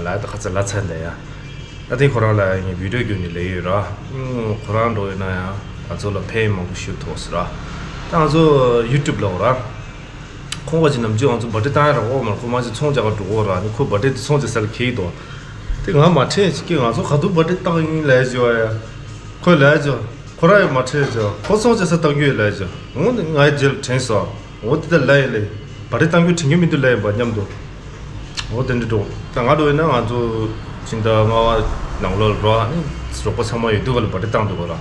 ལ་ད་ཁ་ཚ་ལ་ཚ་འདི་ཡ། ད་དེ་ཁོ་རང་ལ་ངས་བི་ཌིའོ་བརྒྱུད་ནས་ལབ་ཡོད་ར། ཁོ་རང་འགྲོ་ཡོད་ན་ཡང་ང་ཚོ་ལ་ཕན་མང་པོ་ཞིག་ཐོགས་ཟེར་ར། ད་ང་ཚོ་ཡུ་ཊུབ་ལ་འོ་ར། ཁོང་བ་ཅིག་ནམ་རྒྱུན་ང་ཚོ་བར་ཐི་ཌེ་བཏང་ཡ་ར་འོ་མར་ཁོ་མ་ཅིག་ཚོང་རྒྱག་ག་འགྲོ་འོ་ར་ནི་ཁོ་བར་ཐི་ཌེ་དེ་ཚོང་རྒྱག་ས་ལ་ཁེལ་འདུག་དེ་ང་མ་ཁྲེལ་ཅིག་གི་ང་ཚོ་ག་དུས་བར་ཐི་ཌེ་བཏང་ཡིན་ལབ་ཡ་ཅིག་བ་ཡ། ཁོས་ལབ་ཡ་ཅིག་ཁོ་ར་ཡང་མ་ཁྲེལ་ཅིག་ཁོ་ཚོང་རྒྱག་ས་བཏང་རྒྱུ་ཡོད་ལབ་ཡ་ཅིག་འོ་ནི་ང་ཡི་རྗེས་ལ་དྲན་སོང་། འོ་དེ་ལྟར་ལབ་ཡིན་ལེ། བར་ཐི་ཌེ་བཏང་རྒྱུ་དྲན་རྒྱུ་མི་འདུག་ལབ་ཡིན་པ་མཉམ་དུ། འོ་དེ་འདྲ་འགྲོ། ད་ང་འགྲོ་ཡིན་ན་ང་ཚོ་སྤྱི་ཟླ་ལྔ་པ་ནང་ལོགས་ལ་རོ་ནི་རོགས་པ་ཚང་མ་ཡོད་དུས་ག་ལ་བར་ཐི་ཌེ་བཏང་འདུག་ག་ལ།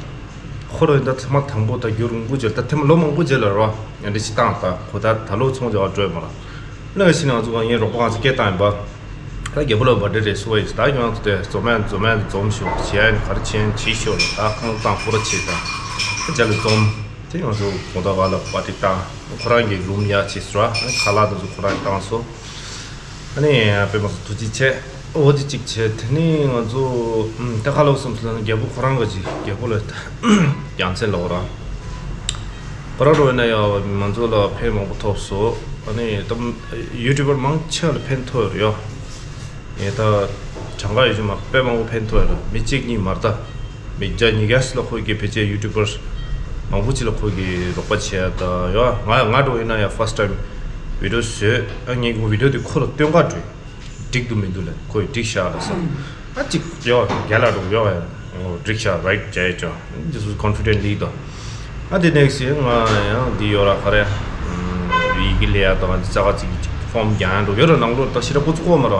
ཁོ་རང་ད་ཐེངས་མ་དང་པོ་ད་རྒྱུན་རིང་པོ་རྗེས་ད་ཐེངས་མ་ལོ་མང་པོ་རྗེས་ལ་རོ་ཡང་འདྲ་ཞིག་བཏང་ད་ཁོ་ད་ད་ལོ་ཚོང་རྒྱག་ག་འགྲོ་ཡོད་མ་ར། ལ་ཞིག་ང་ཚོ་ངའི་རོགས་པ་ང་ཚོ་སྐད་བཏང་ཡིན་པ། ད་རྒྱལ་པོ་ལ་བར་ཐི་ཌེ་རེད་སུ་བ་ཡིན་ད་ཁྱོད་ཚོ་དེ་འཛོམས་ཡ་འཛོམས་ཡ་འཛོམས་ཤོག་བྱེད་ཡ་ཡིན་ག་རེ་བྱེད་ཡ་བྱེད་ཤོག་ལ་ད་ཁང་བཏང་ཁོ་ར་བྱེད་ད་ད་རྒྱ་ལ་འཛོམས་དེ་ང་ཚོ་གོང་ད་བ་ལ་པར་ཊི་བཏང་ཁོ་རང་གི་རུམ་ཡ་བྱེད་སོ་ར་ཁ་ལག་དེ་ཚོ་ཁོ་རང་བཏང་སོ། ཨ་ནི་དཔེ་མ་སོང་ཐུགས་རྗེ་ཆེ། འོ་དེ་གཅིག་བྱས་དེ་ནས་ང་ཚོ་ད་ཁ་ལོག་སོང་ཟེར་ན་རྒྱལ་པོ་ཁོ་རང་ག་ཅིག་རྒྱལ་པོ་ལ་རྒྱལ་མཚན་ལོག་ར། ཁོ་རང་རོ་ཡིན་ན་ཡང་ང་ཚོ་ལ་ཕན་མང་པོ་ཐོབ་སོང་། ཨ་ནི་ད་ཡུ་ཊུབ་པར་མང་ཆེ་བ་ལ་ཕན་ཐོགས་ཡོད་རེད་ཡ། ངས་ད་གྲངས་ཀ་ཡོད་ཀྱི་མ་དཔེ་མང་པོ་ཕན་ཐོགས་ཡོད་རེད་མི་གཅིག་གཉིས་མ་རེད་ད། མི་བརྒྱ་ཉིས་བརྒྱ་ལ་ཁོ་གི་ཕལ་ཆེར་ཡུ་ཊུབ་པར་མང་པོ་ཅིག་ལ་ཁོ་གི་རོགས་པ་བྱས་ད་ཡོད། ང་ང་འགྲོ་ཡིན་ན་ཡང་first time་བི་ཌིའོ་བཟོས་ཨ་ངས་ཁོ་བི་ཌིའོ་དེ་ཁོ་ལ་སྟོན་ག་འགྲོ་ཡིན། འགྲིག་འདུག་མི་འདུག་ལ་ཁོ་ཡི་འགྲིག་ཤག་ལ་ས། ཨ་ཅིག་ཡོད་རྒྱ་ལ་འགྲོ་ཡོད་ཡ་འགྲིག་ཤག་right བྱས་ཡོད་ཅོ། འདི་སུ་confident་ལིག་དོ། ཨ་དེ་next་ཡིན་ང་ཡང་འདི་ཡོད་ར་ཁ་རེ། ཡི་གེ་ལས་ཡ་དང་འདི་ཙག་ཙིག་form་རྒྱག་ཡ་འགྲོ་ཡོད་ར་ནང་ལོགས་ད་ཤི་ར་ཁོ་ཚོ་ཁོ་མ་ར།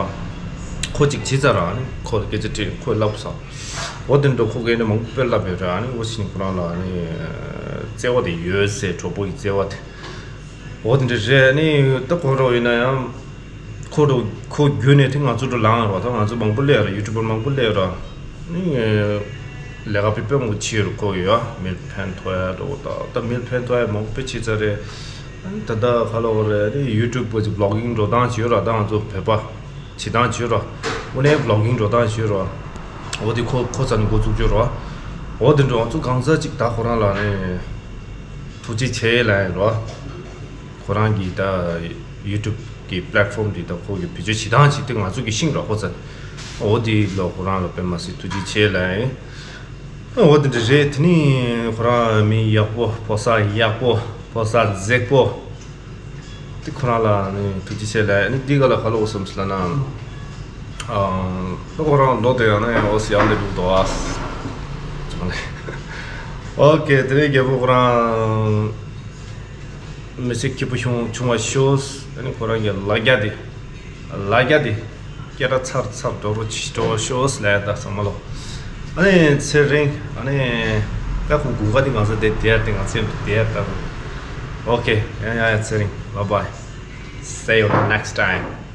ཁོ་ཅིག་བྱེད་ཚར་ར་ནི་ཁོ་སྐད་ཆ་དྲིས་ཁོས་ལབ་ས། འོ་དེ་འགྲོ་ཁོ་གིས་ནི་མང་པོ་དཔེ་ལབ་ཡོད་ར་ནི་འོ་ཕྱིན་ཁོ་རང་ལ་ནི། བརྩེ་བ་དེ་ཡོད་ཟེར་གྲོགས་པོ་ཡི་བརྩེ་བ་དེ། འོ་དེ་འདྲ་རེད་ནི་ད་ཁོ་རོགས་ཡིན་ན་ཡང་། ཁོ་རོགས་ཁོ་བརྒྱུད་ནས་དེ་ང་ཚོ་འགྲོ་ལངས་རོགས་ད་ང་ཚོ་མང་པོ་སླེབས་ར་ཡུ་ཊུབ་པར་མང་པོ་སླེབས་ར། ནི། ལས་ཀ་དཔེ་དཔེ་མང་པོ་བྱེད་རོགས་ཁོ་ཡོད་ཡ་མི་ཕན་ཐོགས་ཡ་འགྲོ་ད་ད་མི་ཕན་ཐོགས་ཡ་མང་པོ་བྱེད་ཚར་རེད། ད་ད་ཁ་ལོ་རེད་ནི་ཡུ་ཊུབ་པོ་ཅིག་vlogging་འགྲོ་སྟངས་བྱེད་ཡོད་ར་ད་ང་ཚོ་བོད་པ། བྱེད་སྟངས་བྱེད་ར། དངོས་གནས་vlogging་འགྲོ་སྟངས་བྱེད་ར། འོ་དེ་ཁོ་ཁོ་ཚ་ནི་འགོ་བཙུགས་བྱེད་ར། འོ་དེ་འགྲོ་ང་ཚོ་གང་ཟག་ཅིག་ད་ཁོ་རང་ལ་ནི། ཐུགས་རྗེ་ཆེ་ལབ་ཡིན་རོ། ཁོ་རང་གིས་ད་ཡུ་ཊུབ་ཀྱི་platform་འདི་ད་ཁོ་གི་བེད་སྤྱོད་བྱེད་སྟངས་ཅིག་དེ་ང་ཚོ་གི་ཤིང་རོ་ཁོ་ཚ། འོ་དེ་ལོ་ཁོ་རང་ལ་དཔེ་མ་སྲིད་ཐུགས་རྗེ་ཆེ་ལབ་ཡིན། འོ་དེ་འདྲ་རེད་དེ་ནི་ཁོ་རང་མི་ཡག་པོ་ཕོ་གསར་ཡག་པོ་ཕོ་གསར་མཛེས་པོ། དེ་ཁོ་རང་ལ་ནི་ཐུགས་རྗེ་ཆེ་ལབ་ཡིན་དེ་ག་ལ་ག་ལ་འོ་བསམ་སི་ལ་ན། ཨ། ད་ཁོ་རང་ལོ་དེ་ཡང་ན་ཡང་འོ་སི་ཡང་ལས་འདུག་དོ་ཨ། ཨོ་ཀེ་དེ་ནས་རྒྱལ་པོ་ཁོ་རང་མི་ཚེ་སྐྱིད་པོ་བྱུང་བྱུང་བ་ཤོག་ཨ་ནི་ཁོ་རང་གི་ལ་རྒྱ་དེ་ལ་རྒྱ་དེ་སྐད་གྲགས་ཚར་ཚར་འགྲོ་རོགས་ཅིག་འགྲོ་ཤོག་ལས་ད་ཚང་མ་ལོ། ཨ་ནི་ཚེ་རིང་ཨ་ནི་ད་ཁོ་དགུན་ཁ་དེ་ང་ཚོ་དེ་དེ་ཡར་དེ་ང་ཚོ་དེ་ཡར་ད་ཨོ་ཀེ་ཡ་ཡ་ཡ་ཚེ་རིང་bye bye see you next time།